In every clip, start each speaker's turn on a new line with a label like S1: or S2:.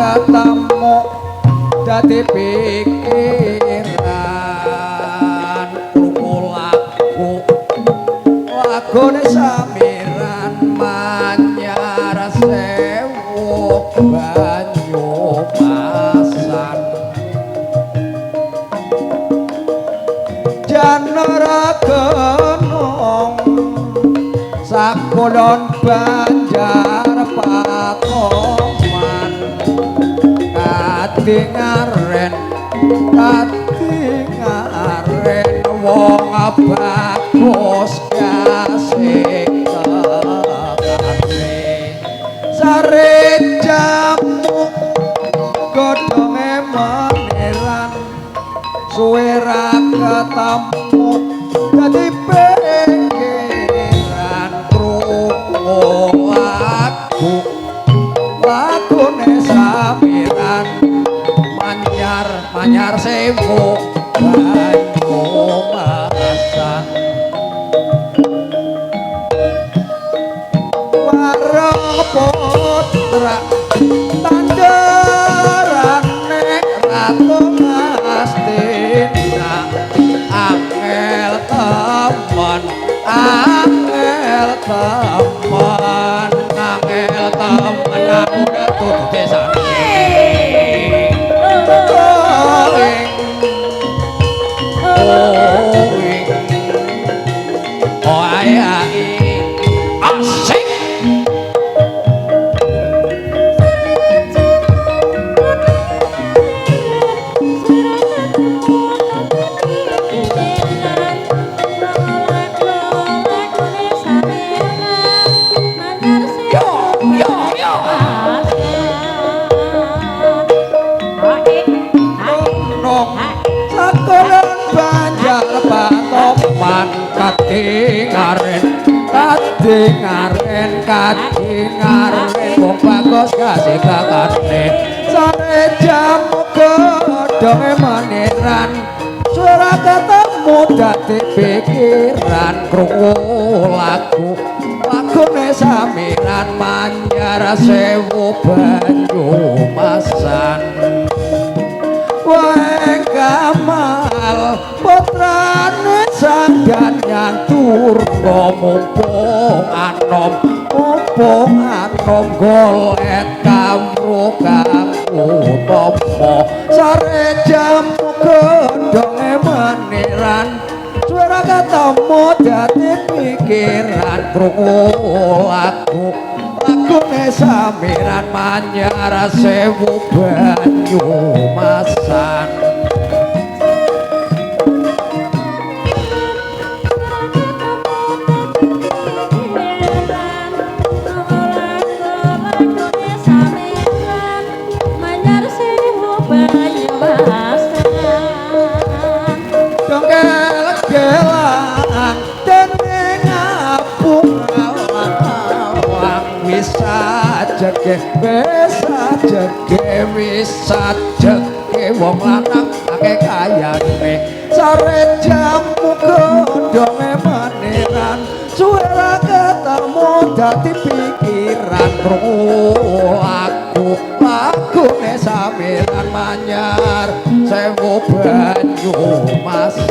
S1: ketemu dadi pikiran krungu lagu lagune samiran manyar sewu Banyumasan Janara Genong sakulon Banjar Patoman kadingaren kadingaren wong bagus kasih tekane sare jamu godhonge meniran suwe ra ketemu dadi pikiran krungu lagu lagune samiran manyar manyar sewu Banyumasan wareng putra tanderane ratu Ngastina angel temen angel temen angel temen aku tutup desane ing oh ai asik. Yo yo yo nong sakolan Banjar Patoman kadingaren kadingaren kadingaren wong bagus kasih kakane sare jamu godhonge maniran suara ketemu dadi pikiran krungu lagu lagune samiran manyar sewu Banyumasan wae Kamal putrane Sang Danyang Durga mumpung anom golet kawruh kang utama sare jamu godhonge maniran suara ketemu dadi pikiran krungu lagu lagune samiran manyar sewu Banyumasan. Dongkel gelang dene ngapung awang wis sajege wis sajege wis sajege wong lanang akeh kayane sare jamu godhonge maniran suwe ra ketemu dadi pikiran krungu lagu lagune samiran manyar sewu Banyumasan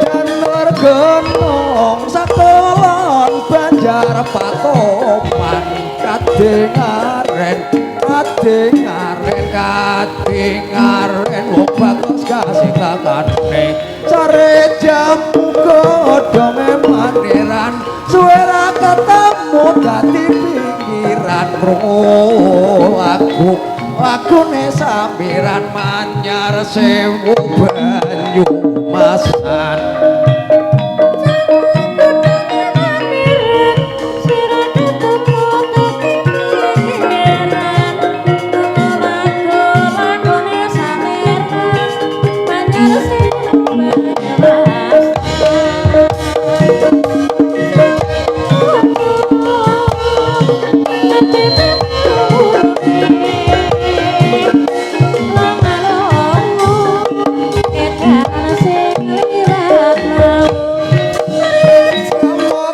S1: Janur Genong sakolon Banjar Patoman kadingaren kadingaren kadingaren wong bagus kasih kakane sare jamu godhonge maniran suwe ra ketemu dadi pikiran krungu lagu lagune samiran manyar sewu Banyumasan.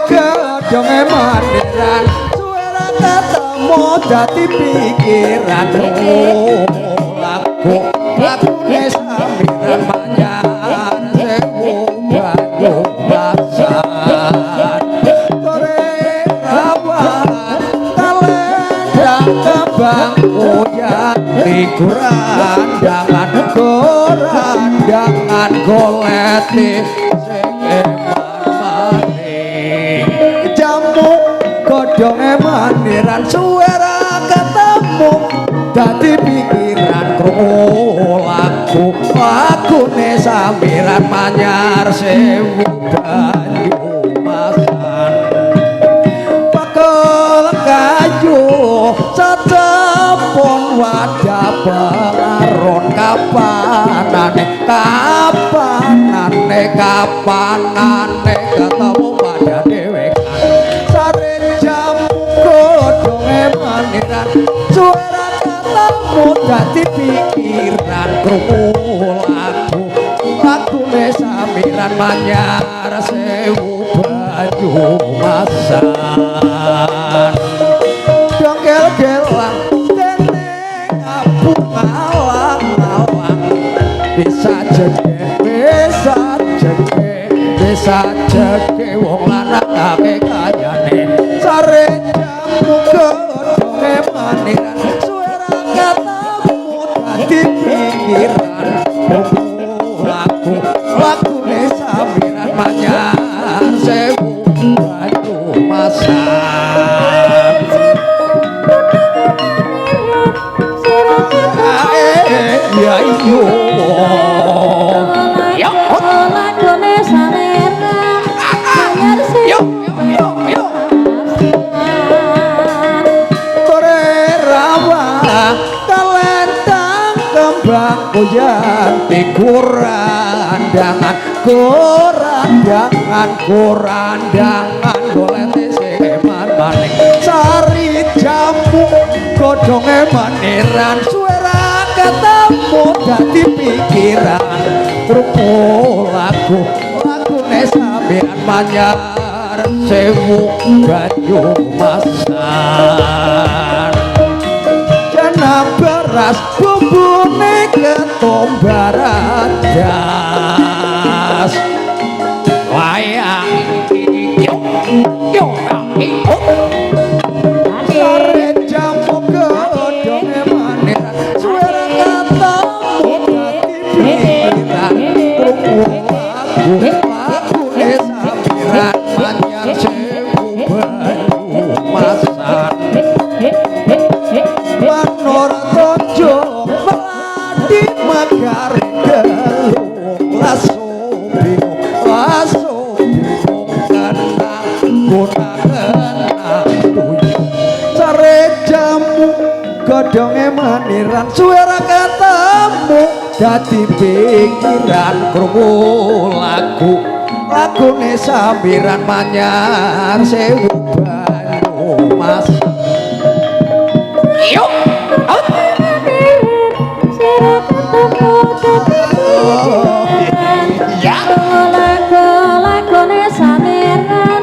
S1: Godhonge maniran suwe ra ketemu ketemu dadi pikiran lagu lagune samiran manyar sewu banyu masan sore rawan kalendang kembang kuyan kurandangan kurandangan goleti sing eman-maning jamu godhonge maniran suwe ra ketemu dadi pikiran krungu lagu lagune samiran manyar sewu banyu masan pakel kayu secepon wadah pengaron kapanane kapanane kapanane ketemu pada dhewekan sare jamu godhonge maniran suwe ra ketemu dadi pikiran krungu lagu lagune samiran manyar sewu banyu masan dongkel gelang dene ngapung alang-alang bisa jege bisa jege bisa jege wong lanang akeh kayane sare jamu godhonge maniran suwe ra ketemu dadi pikiran krungu lagu lagune samiran manyar sewu banyu masan. Ya iyo ya
S2: lagune samiran manyar
S1: yo yo yo sore rawa kalendang kembang goyan kurandangan kurandangan kurandangan golete sing eman maning sari jamu godhonge maniran suwe ra ketemu dadi pikiran krungu lagu lagune samiran manyar sewu banyu masan jana beras bumbune ketumbar adas waya yo yo yo sare jamu godhonge maniran suwe ra ketemu dadi pikiran krungu lagu lagune samiran manyar sewu banyu masan manor tonjo melati magare gelung langsung bingung langsung bingung kena guna kena tuyung sare jamu godhonge maniran suwe ra ketemu dadi pikiran krungu lagu lagune samiran manyar sewu banyu masan yo out.
S2: Sira ketemu dadi pikiran
S1: Ya.
S2: lagu lagune samiran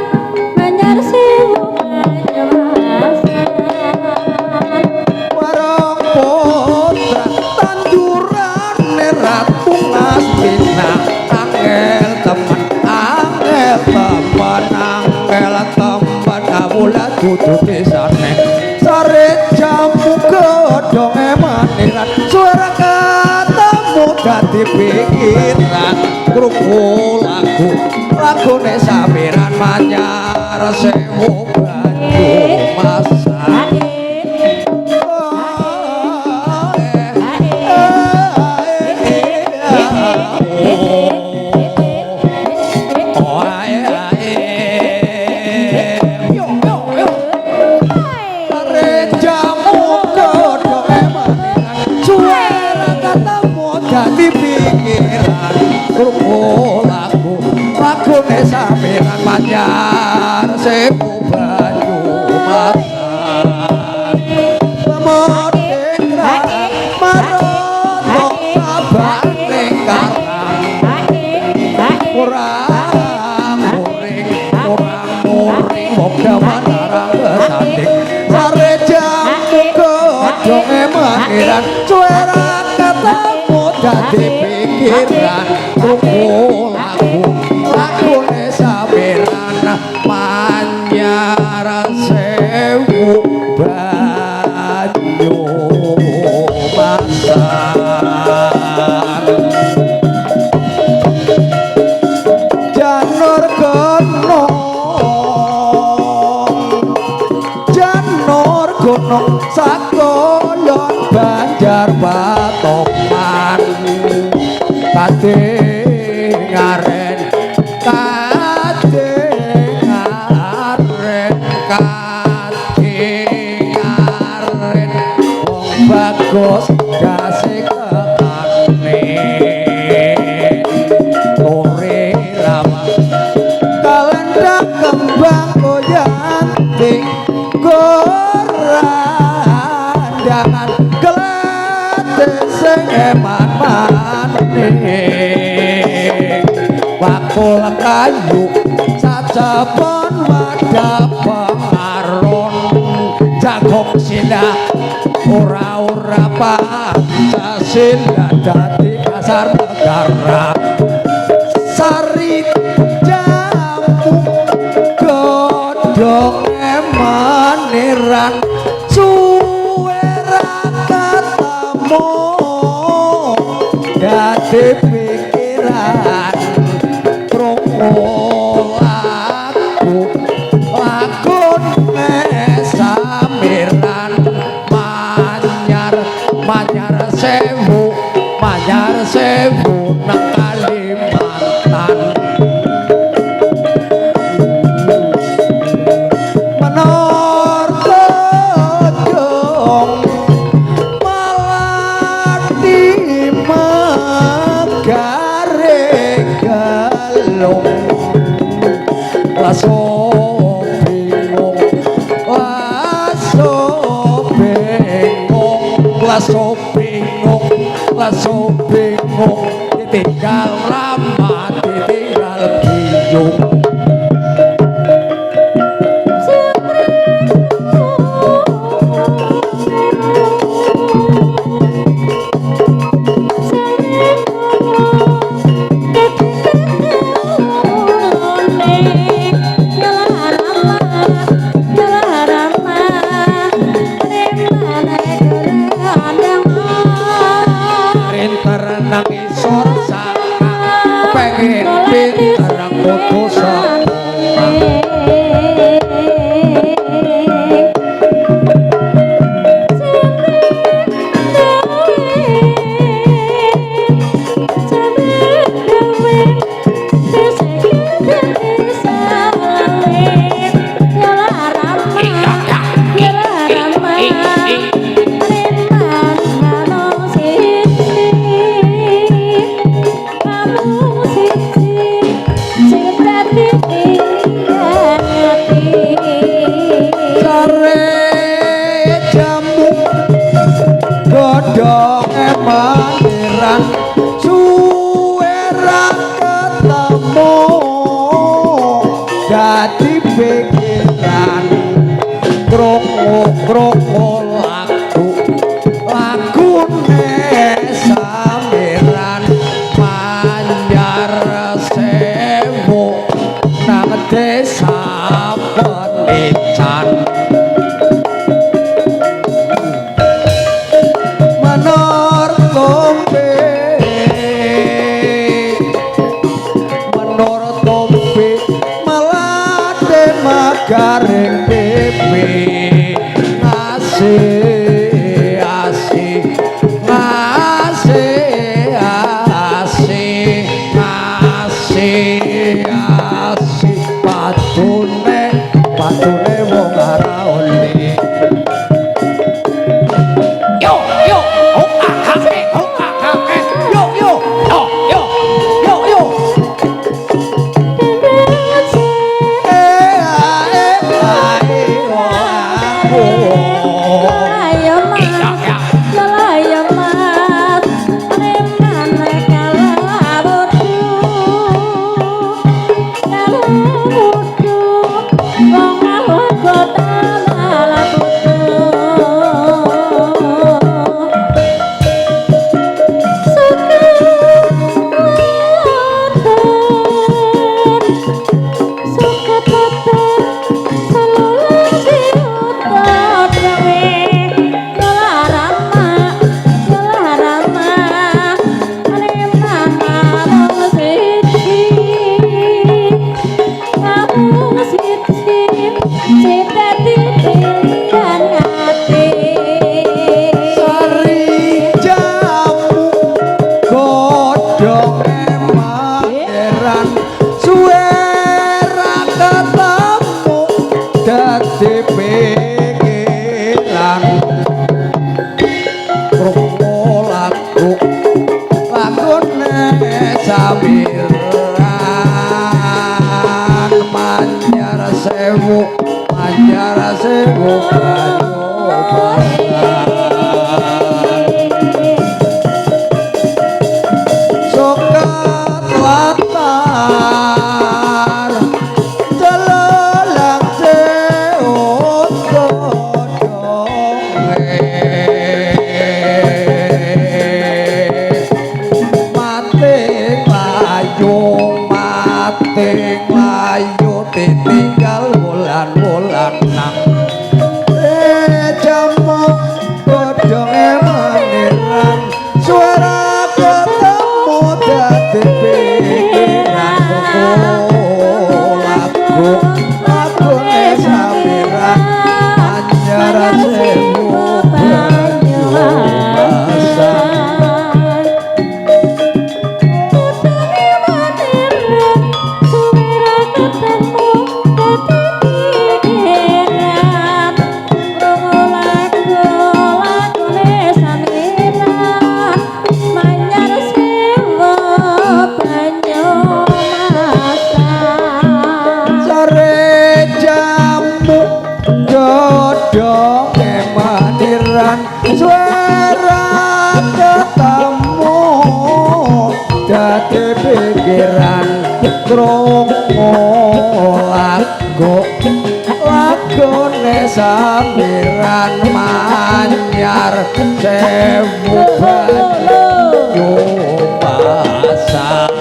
S2: manyar sewu banyu masan
S1: Warung putra tandurane ratu Ngastina angel temen angel temen angel temen kawula dudu desane sare jamu godhonge maniran suwe ra ketemu dadi pikiran krungu lagu lagune samiran manyar sewu banyu masan. Dadi pikiran krungu lagu lagune samiran manyar sewu banyu masan lemot maroto sabane karang kurang muring kurang muring wong gaman arang kesanding sare jamu Samiran suwe ra ketemu dadi pikiran krungu lagu lagune Samiran manyar sewu banyu masan janur gunung janur gunung sakolon Banjar Patoman kadingaren kadingaren kadingaren wong bagus dase kekane tore rawa kalendang kembang koyanti gorandangan glete sing eman maning bakul kayu sacepon wadah pengaron jagong sila ora-ora Pancasila dadi dasar negara sari jamu godhong emaniran suwe ra ketemu dadi pikiran krungu lagu lagune Samiran manyar manyar sewu nang Kalimantan menor tanjung melati megare gelung laso bingung laso bingung laso bingung laso bingung ditinggal rama ditinggal biyung. Pinter nang isor saka pengen pinter kudu sekolah. Suwe ra ketemu dadi pikiran krungu-krungu lagu lagune Samiran manyar sewu nang desa Penican menor tombe menor tombe melate magaring pipi ngasih asih ngasih asih ngasih asih padune padune wong ora oli. Yo yo oh ah ha eh oh ah ha eh yo yo yo yo yo yo eh ah eh ah eh oh ah.
S2: Sing dadi pilihan ati.
S1: Sari jamu godhonge maniran suwe ra ketemu dadi pikiran krungu lagu lagune samiran manyar sewu manyar sewu banyu basan sokat latar celelang seut godhonge mati layu mati layu ditinggal wulan-wulan nang jamu godhonge maniran suara ketemu dadi pikiran lagu lagune samiran anyar sewu banyu basan. Sare jamu godhonge maniran suara ketemu dadi pikiran krungu lagu lagune samiran manyar sewu banyu basan.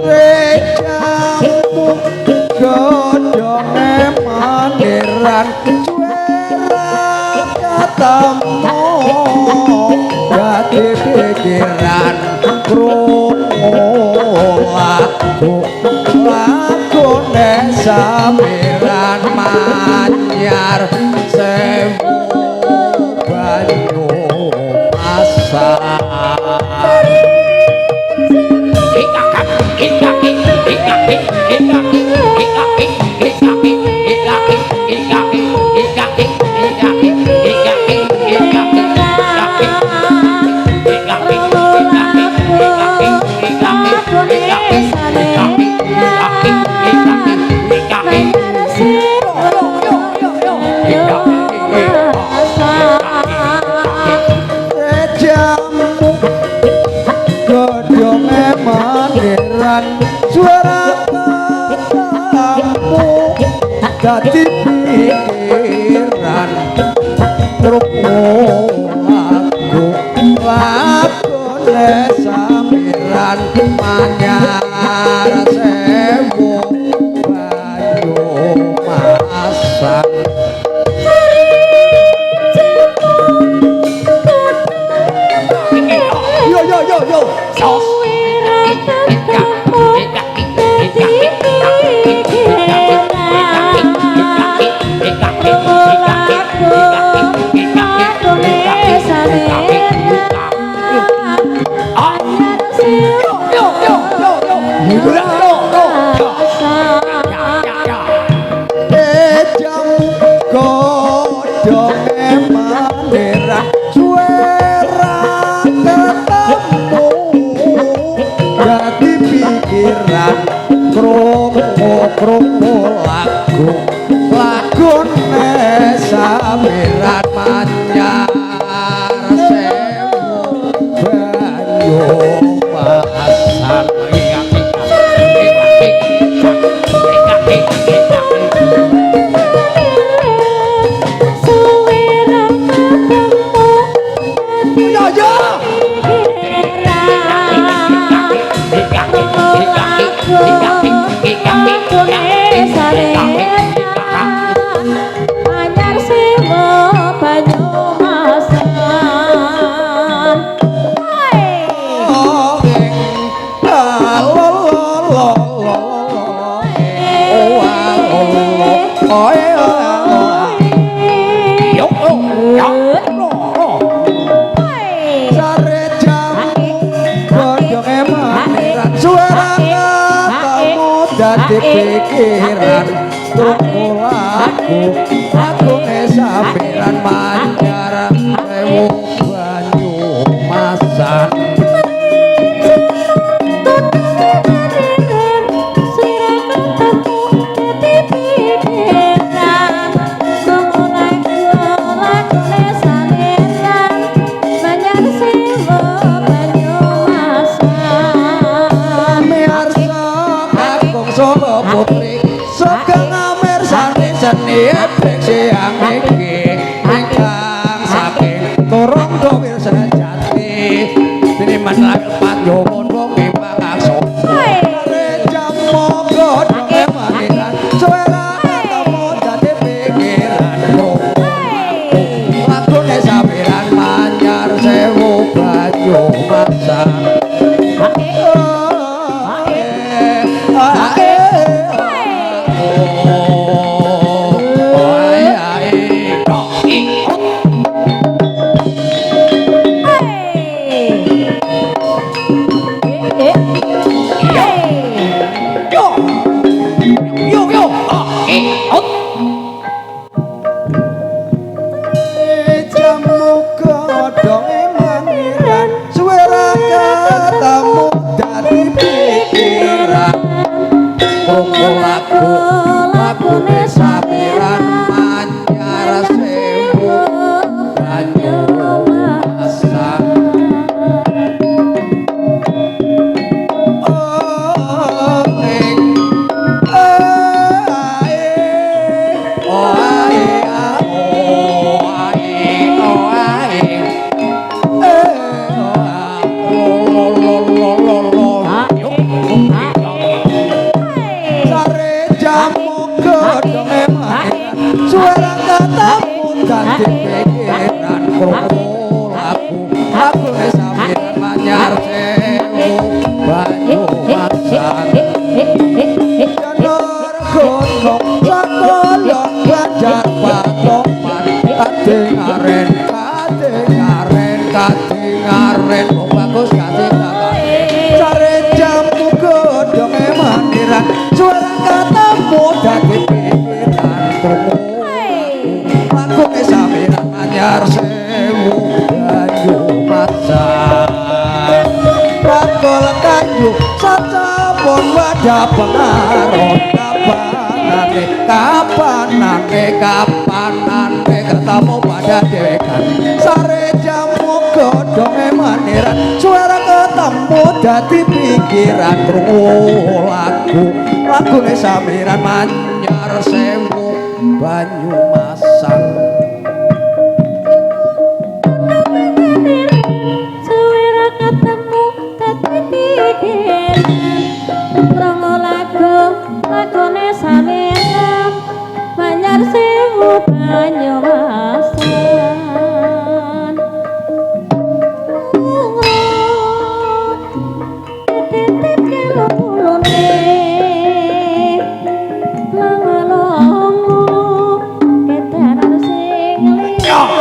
S1: Rejamu godhonge maniran suara ketemu dadi pikiran krungu lagu lagune samiran manyar sewu banyu masan. Rejamu godhonge maniran suara ketemu dadi pikiran krungu lagu lagune samiran manyar sewu banyu masan. Yo yo yo yo. Jamu godhonge maniran suara ketemu dadi pikiran krungu krungu lagu lagune samiran manyar sewu banyu basan.
S2: Suwe
S1: dadi pikiran krungu lagu lagune Samiran manyar sewu Banyumasan. Solo putri sugeng mirsani seni ebeg siang iki ingkang saking turung dowir sejati tiniman lagu panjowon wong pangaksa jamoga dhewe mangiran suara ketemu dadi pikiran lagune Samiran manyar sewu Banyumasan. Lagune Samiran manyar sewu Banyumasan. Oh ing ae oh ae oh ae oh ae oh lo lo lo lo lo. Suara katamu dadi pikiran krungu lagu lagune Samiran manyar sewu Banyumasan. Janur gunung sakolon Banjar Patoman kadingaren kadingaren kadingaren wong bagus kadingaren sare jamu godhonge maniran suara katamu dadi pikiran krungu lagune Samiran manyar sewu Banyumasan. Bakul kayu sacapun wadah pengaruh kapanane kapanane kapanane ketemu pada dewekan sare jamu godhonge maniran suara ketemu dadi pikiran krungu lagu lagune Samiran manyar sewu Banyumasan.
S2: Suwira ketemu dadi pikiran krungu lagu lagune Samiran manyar sewu Banyumasan. Titit kelulune langalongu ketaran sing liwat.